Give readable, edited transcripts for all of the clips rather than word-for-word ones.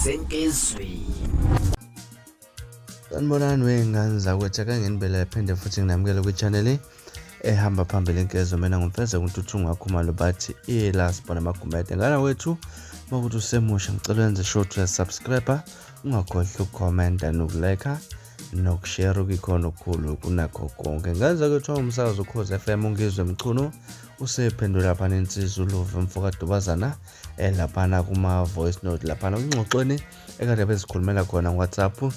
Senkezweni. Sanibonani wey'ngane zakwethu, ake nginibele phinde futhi nginamukele kwi-channel ehamba phambili inkezo. Mina ngumfeze kuNtuthu Khumalo, bathi ila sibona amagumede. Ngana wethu, makuthi usemusha, ngicela wenze sure to subscribe, ungakhohlwa ukukhomenta nokulike nokushare, okuyikhona okukhulu kunakho konke. Ngane zakwethu, umsakazo Ukhozi FM, uNgizwe Mchunu usephendula laphana insizwa uLuve mfokaDubazana laphana kuma-voice note, laphana kwingxoxweni ekade bezikhulumela khona ngo-WhatsApp,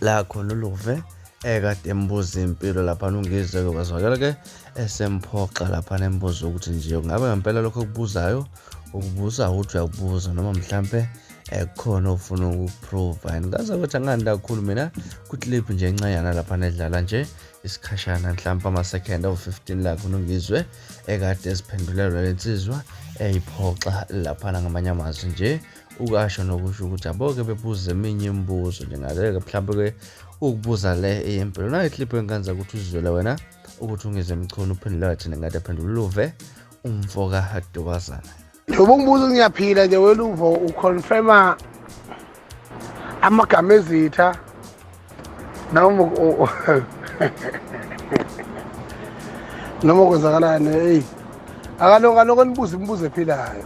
la khona uLuve ekade embuza impilo laphana. UNgizwe-ke kwazwakala-ke esemphoxa laphana, embuza ukuthi nje kungabe ngempela lokho okubuzayo ukubuza ukuthi uyakubuza noma mhlampe kukhona ofuna ukuprova. And ngaze ukuthi angandi kakhulu mina kuclip nje encanyana laphana edlala nje isikhashana, mhlawumpe ama-second awu-15, la khona uNgizwe ekade eziphendulelwa lensizwa, eyiphoxa laphana, ngamanye amazwi nje ukasho nokusho ukuthi aboke bebuze eminye imibuzo njengale-ke mhlawumbe-ke ukubuza le eyempilo. Nayo iclip engenza ukuthi uzizwele wena ukuthi uNgizwe Mchunu uphendule thina ngathi aphendula uLuve umfoka Dubazana. Njengoba ungibuza ngiyaphila nje, weluvo uconfirma amagama ezitha noma noma kwenzakalani. Eyi, akaloko nibuza imibuzo ephilayo.